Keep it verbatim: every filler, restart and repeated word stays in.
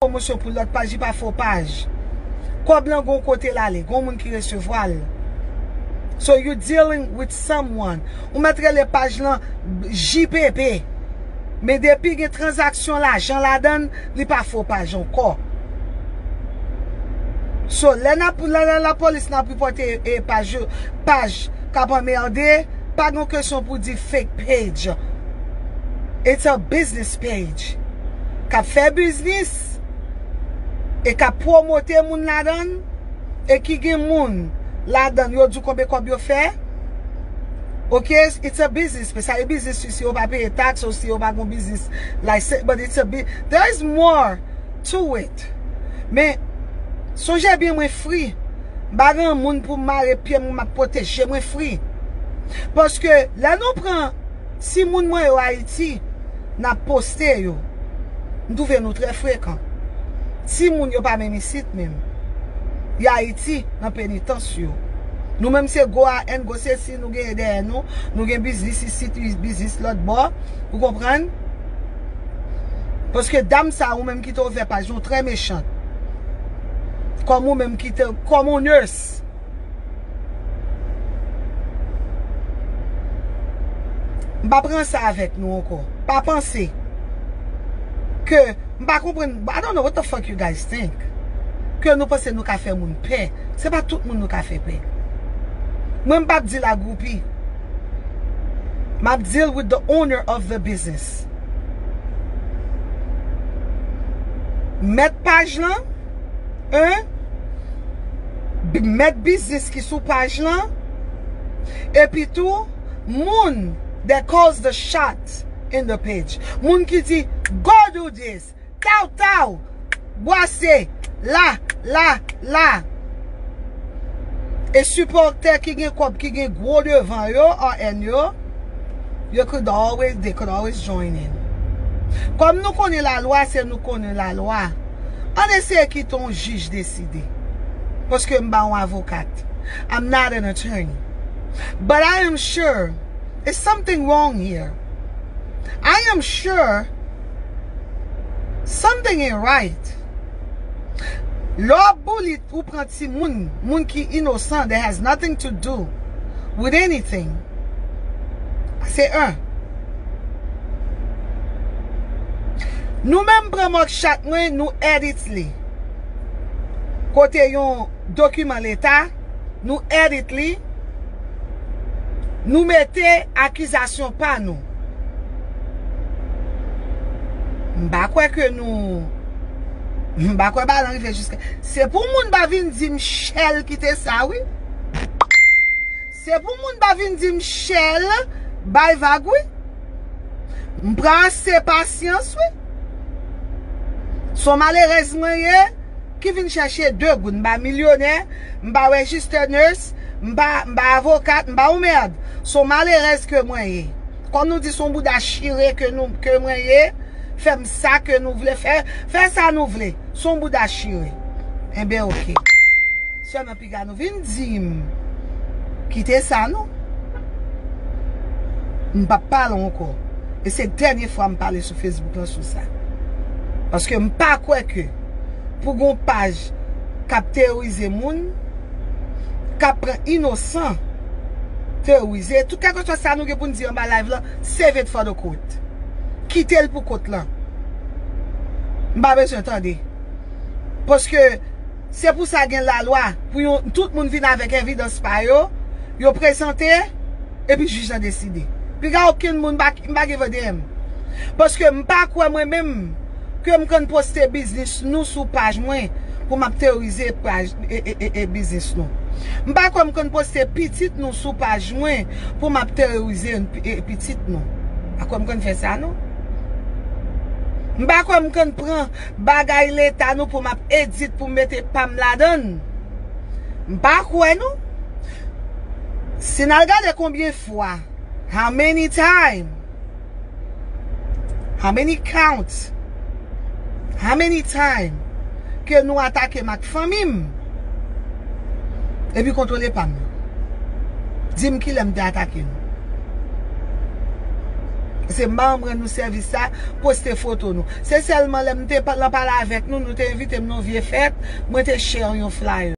pwomosyon pou lòt paj, li pa fè w paj. Kòb lan gon kote l ale, gon moun ki resevwa l. So you dealing with someone. Ou mèt rele paj lan J P P. Men depi gen tranzaksyon lajan ladan l, li pa fè w paj ankò. So, lè n ap, lè, lè lapolis n ap ripòte, e, paj yo, paj k ap anmède, pa gen kesyon pou di fake page. It's a business page. K ap fè biznis e k ap pwomote moun ladan l, e ki gen moun ladan l, yo di w konbyen kòb yo fè. Ok, it's a business. Men sa e biznis wi, si yo pa peye taks, ou si yo pa gon biznis license, but it's a bi-, there is more to it. Men, sonje byen, mwen free. M pa gen moun pou m mare pye m, m ap pwoteje, mwen free. Paske, lè nou pran timoun mwen yo Ayiti, n ap poste yo. M twouve nou trè frekan. Timoun yo pa menm isit menm. Y Ayiti, nan penitans yo. Nou menm se gwo A N, gwo sesi, nou genyen dèyè nou. Nou gen biznis isit, biznis lòt bò. Ou konprann? Paske dam sa, ou menm ki te ouvè paj, ou trè mechant. Kòm ou menm ki te, kòm ou nurse. M pa pran sa avèk nou ankò. Pa panse ke, m pa konprann, I don't know what the fuck you guys think. Ke nou panse nou ka fè moun pè. Se pa tout moun nou ka fè pè. Mwen, m p ap deal ak gwoupi. M ap deal with the owner of the business. Mèt paj lan, en, bi-, mèt biznis ki sou paj lan, epi tou, moun that calls the shot in the page. Moun ki di, "Go do this, taw, taw, bwase, la, la, la." E sipòtè ki gen kòb, ki gen gwo devan yo, A N yo, you could always, they could always join in. Kòm nou konnen lalwa, se nou konnen lalwa. Ann eseye kite yon jij deside. Paske m pa yon avokat. I'm not an attorney. But I am sure it's something wrong here. I am sure something ain't right. Lè w ap boulit, ou pran timoun, moun ki inosan, that has nothing to do with anything. Se en. Nou menm pran mugshot mwen, nou edit li. Kote yon dokiman leta, nou edit li, nou mete akizasyon pa nou. M pa kwè ke nou, m pa kwè balan rive jiska. Se pou moun pa vin di m Shell kite sa, wi. Se pou moun pa vin di m Shell bay vag, wi. M pran ase pasyans, wi. Se yon malerèz mwen ye, ki vin chèche de goud. M pa milyonè, m pa registered nurse, m pa, m pa avokat, m pa yon mèd. Se yon malerèz ke mwen ye. Kòm nou di, se yon bouda chire ke nou, ke mwen ye, fè m sa ke nou vle, fè, fè sa nou vle. Se yon bouda chire. Enben, oke. Sèlman piga nou vin di m, kite sa non. M p ap pale ankò. E se dènye fwa m pale sou Facebook lan sou sa. Paske m pa kwè ke pou gon paj k ap teworize moun, k ap pran inosan, teworize, tout kèlkeswa sa nou gen pou n di anba live lan, save it for the court. Kite l pou kont lan. M pa bezwen tande. Paske se pou sa gen lalwa, pou yon, tout moun vin avèk evidans pa yo, yo prezante, epi jij lan deside. Piga okenn moun pa, m pa give a damn. Paske m pa kwè mwen menm ke m konn poste biznis nou sou paj mwen pou m ap teworize paj, e, e, e, e biznis nou. M pa kwè m konn poste pitit nou sou paj mwen pou m ap teworize, e, pitit nou. Pa kwè m konn fè sa non. M pa kwè m konn pran bagay leta nou pou m ap edit pou m mete pa m ladan l. M pa kwè non. Si n al gade konbyen fwa, how many time, how many count, how many time ke nou atake m ak fanmi m, epi kontwole pa m nan. Di m kilè m te atake nou. Se manm rann nou sèvis sa, poste foto nou. Se sèlman lè m te pa- lan pale avèk nou, nou te envite m nan vye fèt, mwen te share yon flyer.